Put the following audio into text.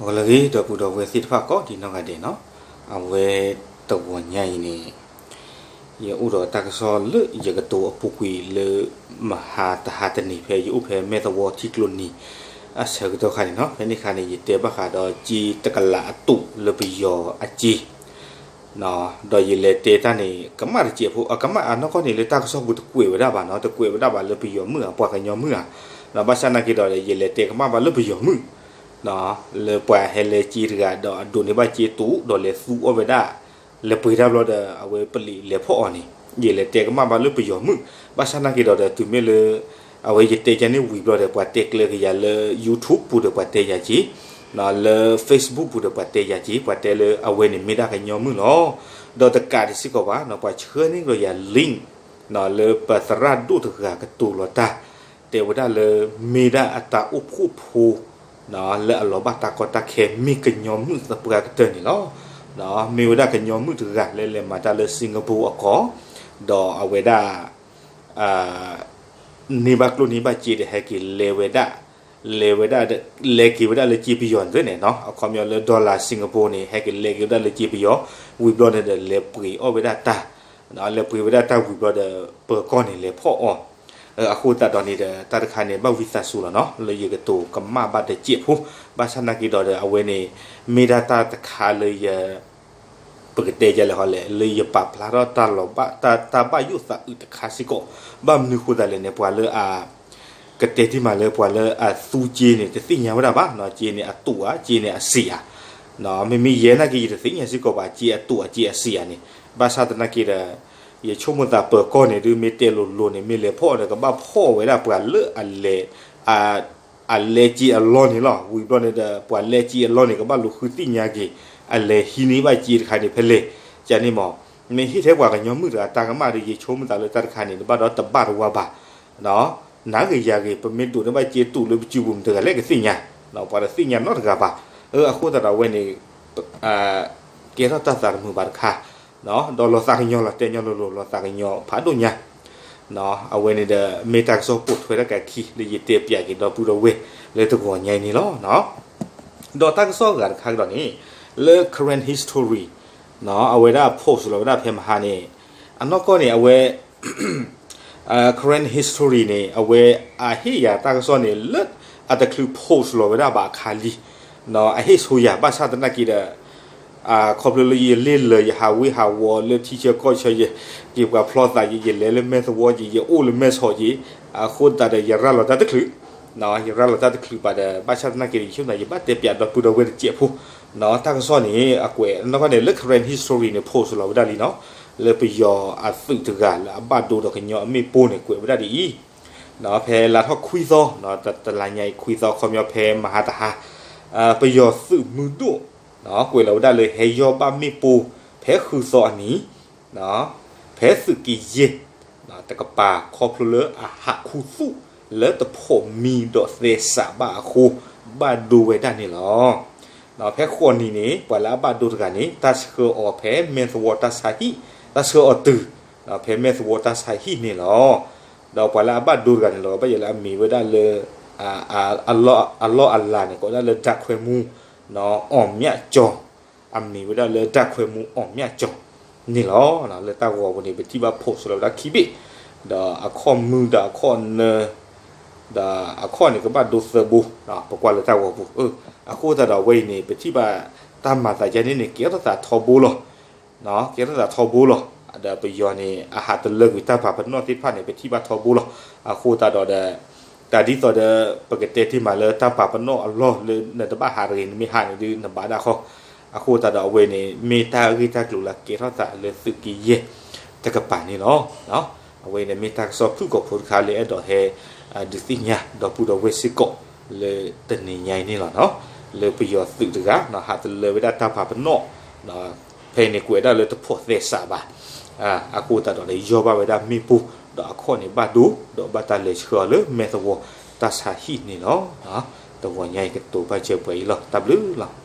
ဂီၤလၢအဂ့ၤ ဒီပုၢ်ဒီဝဲၢ်သ့ၣ်တဖၣ်ကိးဒံးနီၢ်ဂၤဒဲးနီၤ, အဝဲတဂီၤညါအံၤန့ၣ် ယအိၣ်ဒီးတၢ်ကစီၣ်လၢယကတိၤအပူၤကွံာ်လၢ မဟါတဟါတနံၤ ဖဲယအိၣ်ဖဲမဲၣ်သဝီထံကျိနံၤ အဆၢကတီၢ်ခါန့ၣ်နီၤ, ဖဲန့ၣ်ခါန့ၣ် ယတဲဘၣ်ဃးဒီးစ့တကလးအတူးလၢပယီၤအစ့ ဒီးယလဲၤတဲတၢ်န့ၣ် ကမၣ်တစဲးဖိ အကမၣ်အနီၢ်ကီၢ်န့ၣ် လၢတၢ်ကစီၣ်ပူၤတကွဲးဝဲဒၣ်ဘၣ်နီၤ, တကွဲးဝဲဒၣ်ဘၣ်လၢပယီၤမုၣ်ဧါ ပှၤကညီမုၣ်ဧါ, ဘၣ်ဆၣ်သနာ်က့ဒီး ယလဲၤတဲကမၣ်ဘၣ်လၢပယီၤမုၣ် လၢပှၤဟဲလဲၤစ့တဂၤဒီးအဒိးန့ၢ်ဘၣ်စ့တူး ဒီးလဲၤသူအီၣ်ဝဲဒၣ် လဲၤပှ့ၤတၢ်ဘျီဒီး အဝဲပလံးလဲၤဖီၣ်အီၤန့ၣ် ယလဲၤတဲကမၣ်ဘၣ်လၢပယီၤမုၣ်, ဘၣ်ဆၣ်သနာ်က့ဒီး တုၤမ့ၢ်လၢ အဝဲယတဲကန့ၣ်ဝံၤဘျီဒီး ပှၤတဲကျဲကယၤလၢ YouTube ပူၤဒီးပှၤတဲယၤက့ၤ, လၢ Facebook ပူၤဒီးပှၤတဲယၤက့ၤ, ပှၤတဲလၢအဝဲန့ၣ်မ့ၢ်ဒၣ်ကညီမုၣ်လီၤ. ဒီးတကးဒံးစ့ၢ်ကီးဘၣ် ပှၤဆှၢန့ၢ်ကဒီးယၤ link လၢပသရၣ်ဒိၣ်တဂၤကတိၤလီၤတၢ် တဲဝဲဒၣ်လၢ မ့ၢ်ဒၣ်အတၢ်အိၣ်ဖှိၣ်ဖိ လၢအလီၤဘၣ်တၢ်ကီတၢ်ခဲ မ့ၢ်ကညီမုၣ်သပှၢ်ကတၢၢ်န့ၣ်လီၤ. မ့ၢ်ဝဲဒၣ်ကညီမုၣ်တဂၤလၢလဲၤမၤတၢ်လၢ Singapore အကီၢ်, ဒီးအဝဲဒၣ် န့ၢ်ဘၣ်ကျိၣ်န့ၢ်ဘၣ်စ့ဒီး ဟဲက့ၤလဲၤဝဲဒၣ်, လဲၤဝဲဒၣ်, လဲၤက့ၤဝဲဒၣ်လၢစ့ပယီၤန့ၣ်နီၤ, အခီပညီလၢ dollar Singapore န့ၣ် ဟဲက့ၤလဲၤက့ၤဝဲဒၣ်လၢစ့ပယီၤ, ဝံၤဘျီန့ၣ်ဒီး လဲၤပှ့ၤအီၣ်ဝဲဒၣ်တၢ်, လဲၤပှ့ၤဝဲဒၣ်တၢ်ဝံၤဘျီဒီး ပၢၤကီၢ်န့ၣ်လဲၤဖီၣ်အီၤ, အဃိသတးဒီးန့ၣ်ဒီး တၢ်တခါန့ၣ် ဘၣ်ဝံသးစူၤလီၤနီၤ, လၢယကတိၤကမၣ်ဘၣ်တစဲးဖိ, ဘၣ်ဆၣ်သနာ်က့ဒီး အဝဲန့ၣ် မ့ၢ်ဒၣ်တၢ်တခါလၢယ ပကတဲယလဲၣ်ဟီလဲၣ် လၢယပာ်ဖျါထီၣ်တၢ်လီၤဘၣ် တၢ် တၢ်ဘၣ်ယိၣ်သးအုးတခါစ့ၢ်ကီး, ဘၣ်မနုၤဃိသတးလဲၣ်န့ၣ် ပှၤလၢအ ကတဲတ့ၢ်မးလၢပှၤလၢအသူစ့န့ၣ် တသ့ၣ်ညါဝဲဒၣ်ဘၣ်, စ့န့ၣ်အတူးဧါ စ့န့ၣ်အစံာ်ဧါ, မ့မ့ၢ်ယဲနာ်က့ ယတသ့ၣ်ညါစ့ၢ်ကီးဘၣ် စ့အတူးဧါ စ့အစံာ်ဧါန့ၣ်, ဘၣ်ဆၣ်သနာ်က့ဒီး ယဆိကမိၣ်သးပၢၤကီၢ်န့ၣ်ဒုး မ့ၢ်တဲလိၤလိၤန့ၣ် မ့ၢ်လဲၤဖီၣ်ဒီး ကဘၣ်ဖီၣ်ဝဲဒၣ်ပှၤလၢအလဲၤ အလဲၤစ့အလီၢ်န့ၣ်လီၤ. ဝံၤဘျီန့ၣ်ဒီး ပှၤလဲၤစ့အလီၢ်န့ၣ် ကဘၣ်လူၤဃုသ့ၣ်ညါက့ၤ အလဲၤဟံးန့ၢ်ဘၣ်စ့တခါန့ၣ်ဖဲလဲၣ်, ကန့ၣ်မး, မ့ၢ်ဟ့ၣ်ထဲပှၤကညီမုၣ်တဂၤတၢ်ကမၣ်ဒီး ယဆိကမိၣ်သးလၢတၢ်တခါန့ၣ် တဘၣ်ဒီးတဘၣ်တဝါဘၣ်, နၤဂ့ၤယၤဂ့ၤ ပမ့ၢ်ဒိးန့ၢ်ဘၣ်စ့တူးလၢပစုပူၤ မတၤတဂၤလဲၣ်ကသ့ၣ်ညါ, ပှၤတသ့ၣ်ညါနီတဂၤဘၣ်, အဃိသတးဒီးအဝဲန့ၣ် ကဲထီၣ်တၢ်သးတမုာ်ဘၣ်တခါ, ဒီးလီၤသးကညီၤလီၤ တဲညီလိၤလိၤ လီၤသးကညီၤဖးဒိၣ်ညါ, အဝဲန့ၣ်ဒီး မ့ၢ်တၢ်ကစီၣ်ပိာ်ထွဲတၢ်ကးခံ လၢယတဲပၠးက့ၤဒီပုၢ်ဒီဝဲၢ်လၢတဂီၤညါအံၤန့ၣ်လီၤ. ဒီးတၢ်ကစီၣ်အဂၤတခါကဒီးန့ၣ် လၢ Karen History အဝဲဒၣ် post လီၤဝဲဒၣ်ဖဲမဟါန့ၣ် အနီၢ်ကီၢ်န့ၣ် အဝဲ Karen History န့ၣ် အဝဲအဟ့ၣ်ယၤတၢ်ကစီၣ်န့ၣ် လၢအတချုး post လီၤဝဲဒၣ်ဘၣ်အခါလံ, အဟ့ၣ်ဆိယၤ ဘၣ်ဆၣ်သနာ်က့ဒီး ခီဖျိလၢယလ့ၢ်လၢာ်ယဟးဝ့ၢ်ဟးဝီၤလၢထံဆၢကီၢ်ဆၢယဲ, ယပှၤဖျီသးယဲ, ယလဲၤလၢမဲၣ်သဝီယဲ, ယအိၣ်လၢမဲၣ်ဆီးယဲ, အဃိသတးဒီးယရၤလီၤတၢ်တချုး, ယရၤလီၤတၢ်တချုးဘၣ်ဒီး ဘၣ်ဆၣ်သနာ်က့ဒီး ယဆိကမိၣ်သး ယဘၣ်တဲပၠးဒီပုၢ်ဒီဝဲၢ်တစဲးဖိ, တၢ်ကစီၣ်န့ၣ် အကွဲးနီၢ်ကီၢ်န့ၣ် လၢ Karen History န့ၣ် post လီၤဝဲဒၣ်လံနီၤ, လၢပယီၤအသုးတဂၤလၢအဘၣ်ဒိဒီးကညီအမ့ၣ်ပိၢ်န့ၣ် ကွဲးဝဲဒၣ်ဒ်အံၤ, ဖဲလါထီၣ်ခွံသီ, တလါညါအံၤခွံသီ ခီပညီဖဲမဟါတဟါ, ပယီၤသုးမုၢ်ဒိၣ် ကွဲးလီၤဝဲဒၣ်လၢ ဟဲယီၢ်ဘၣ်မ့ၣ်ပိၢ် ဖဲဃုသီအနံၤ, ဖဲသုးက့ယဲၢ်တကပၤ ခီဖျိလၢအဟးခူသူၣ်လၢတဖိးမံဒီးသဲစးဘၣ်အဃိ ဘၣ်ဒိဝဲဒၣ်န့ၣ်လီၤ. ဖဲဃိးနံၤန့ၣ် ပှၤလၢအဘၣ်ဒိတဂၤန့ၣ် တၢ်ဆှၢအီၤဖဲမဲၣ်သဝီတၢ်ဆါဟံၣ်, တၢ်ဆှၢအီၤတုၤ ဖဲမဲၣ်သဝီတၢ်ဆါဟံၣ်န့ၣ်လီၤ. ဒီးပှၤလၢအဘၣ်ဒိတဂၤန့ၣ်လီၤ ဘၣ်ယဲလၢအမံၤဝဲဒၣ်လၢ အလီၢ်အလၤန့ၣ် ကိးဝဲဒၣ်လၢ ဓာတ်ခွဲမှူး အောင်မြတ်ကျော်, အမံၤဝဲဒၣ်လၢ ဓာတ်ခွဲမှူး အောင်မြတ်ကျော် န့ၣ်လီၤ. လၢတၢ်ဂီၤပူၤန့ၣ် ပထံၣ်ဘၣ် post လီၤဝဲဒၣ်ခံဘ့ၣ်, ဒီးအခီၣ်မုၢ်ဒီးအခီၣ်နၢ ဒီးအခီၣ်န့ၣ်ကဘၣ်ဒိသၢဘိ, ပကွၢ်လၢတၢ်ဂီၤပူၤ, အဃိသတးဒီးအဝဲအံၤန့ၣ် ပထံၣ်ဘၣ်တၢ်မၤသးယါန့ၣ်န့ၣ် ကဲထီၣ်သးထီဘိလီၤ. ကဲထီၣ်သးထီဘိလီၤ. ဒီးပယီၤန့ၣ် အဟးတလၢကွံာ်တၢ်ပာ်ပနီၣ်သ့ၣ်တဖၣ်န့ၣ် ပထံၣ်ဘၣ်ထီဘိလီၤ. အဃိသတးဒီးဒီး တၢ်ဒ်သိးဒီး ပကတဲတ့ၢ်မးလၢတၢ်ပာ်ပနီၣ်အလီၢ်လၢနတဘၣ်ဟးတဂ့ၤ နမ့ၢ်ဟးန့ၣ်ဒုး နဘၣ်ဒၣ်ဃီ, အဃိသတးဒီးအဝဲန့ၣ် မ့ၢ်တၢ်ဂ့ၢ်တၢ်ကျိၤလၢကဲထီၣ်သးလၢသုးက့ယဲၢ်တကပၤန့ၣ်လီၤ. အဝဲန့ၣ်မ့ၢ်တၢ်ကစီၣ်ဖုၣ်ကိာ်ဖိတခါလၢအဲၣ်ဒိးဟဲ ဒုးသ့ၣ်ညါဒီပုၢ်ဒီဝဲၢ်စ့ၢ်ကီး လၢတနံၤညါအံၤန့ၣ်လီၤ. လၢပယီၤသုးတဂၤ ဟးတလၢဝဲဒၣ်တၢ်ပာ်ပနီၣ် ဖဲန့ၣ်ကွဲးဒၣ်လၢတဖိးသဲစးဘၣ်, အဃိသတးဒီးလၢယီၢ်ဘၣ်ဝဲဒၣ်မ့ၣ်ပိၢ် ဒီးအခီၣ်န့ၣ်ဘၣ်ဒိ ဒီးဘၣ်တၢ်လဲၤဆှၢအီၤလၢမဲၣ်သဝီတၢ်ဆါဟံၣ်န့ၣ်လီၤ. တဂီၤညါအံၤကတိၤဘၣ်စၢၤပှဲၤအံၤလီၤ. တၢ်ဘျုးလီၤ.